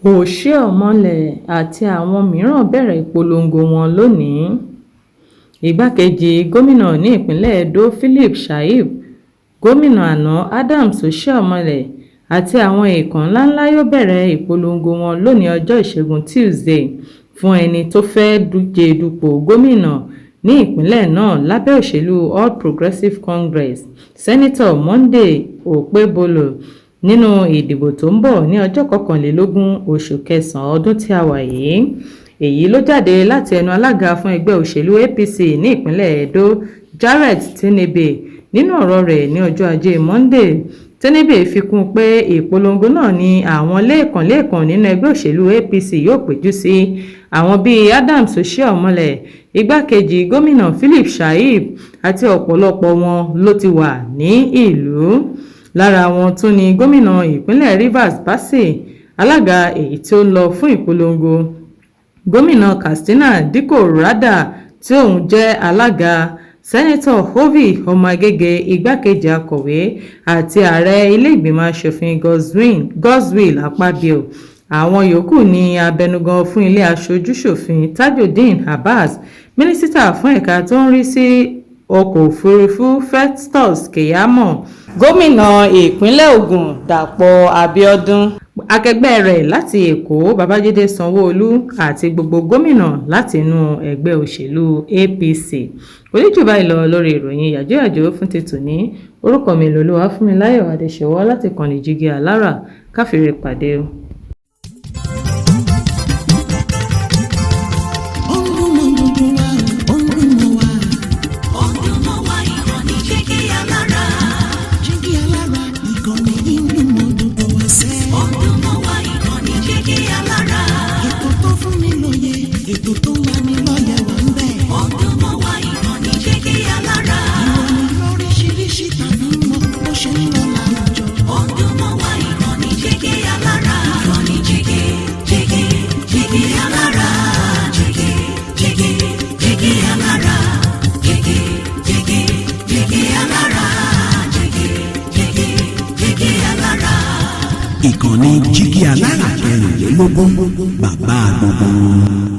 Oshiomhole àti àwọn mìíràn bẹ̀rẹ̀ ìpolongo wọn lónìí. Igbákejì gómìnà ní ìpínlẹ̀ Edo Philip Shaibu, gómìnà àná Adams Oshiomhole àti àwọn èèkàn ńlá ńlá yóò bẹ̀rẹ̀ ìpolongo wọn lónìí ọjọ́ Ìṣẹ́gun túṣídéé fún ẹni tó fẹ́ẹ́ díje dupò gómìnà ní ìpínlẹ̀ náà lábẹ́ òṣèlú All Progressives Congress, Senator Monday Okpebholo, nínú ìdìbò tó ń bọ̀ ní ọjọ́ 21 oṣù kẹsàn-án ọdún tí a wà yìí. Èyí ló jáde láti ẹnu alága fún ẹgbẹ́ òṣèlú APC ní ìpínlẹ̀ Edo, Jarrett Tinubu, nínú ọ̀rọ̀ rẹ̀ ní ọjọ́ Ajé Monde. Tinubu fi kún un pé ìpolongo náà ní àwọn lẹ́ẹ̀kan-lẹ́ẹ̀kan nínú ẹgbẹ́ òṣèlú APC yóò péjú sí, àwọn bíi Adams Oshiomhole, igbákejì gómìnà Philip Shaibu àti ọ̀pọ̀lọpọ̀ wọn ló ti wà ní ìlú. Lára wọn tún ní gómìnà ìpínlẹ̀ Rivers Bassey, alága èyí tó ń lọ fún ìpolongo, gómìnà Katsina Dikko Radda tí òun jẹ́ alága, Senator Ovie Omo-Agege, igbákejì akọ̀wé, àti ààrẹ ilé-ìgbìmọ̀ asòfin Godswill Akpabio. Àwọn yòókù ní abẹnugan fún ilé aṣojú-ṣòfin Tajudeen Abbas, mínísítà fún ẹ̀ka tó ń rí sí ọkọ̀ òfurufú Festus Keyamo, gómìnà ìpínlẹ̀ Ogun Dàpọ̀ Abiodun, akẹgbẹ́ rẹ̀ láti Èkó Babájídé Sanwó-Olú àti gbogbo gómìnà láti inú ẹgbẹ́ òṣèlú APC. Kò ní jù báyìí lọ lórí ìròyìn yàjóyàjó fún ti tòní. Orúkọ mi lolúwàfúnmiláyọ̀ Adéṣèwọ́ láti kànnì Jígí Alára. Káfíńrè pàdé o. Ó ń dún mọ́ gbogbo wa, ó ń dún mọ́ wa. Ó ń dún mọ́ wa, ìkànnì Jígí Alára. Jígí Alára, ìkànnì yìí ń dún mọ́ gbogbo wa sẹ́. Ó ń dún mọ́ wa, ìkànnì Jígí Alára. Ètò tó fún ni lóye, ètò tó ń lani lọ́yẹ̀ wà ń bẹ̀. Ó ń dún mọ́ wa, ìkànnì Jígí Alára. Ìròyìn lóríṣiríṣi tàbí mọ́ bó ṣe ń lọ láwùjọ. Ó ń dún mọ́ wa, ìkànnì Jígí Alára. Ìkànnì Jígí, Jígí, Jígí Alára. Jígí, Jígí, Jígí Alára. Jígí, Jígí, Jígí Alára. Jígí, Jígí, Jígí Alára. Ìkànnì Jígí Alára 24, bàbá gbogbo wọn.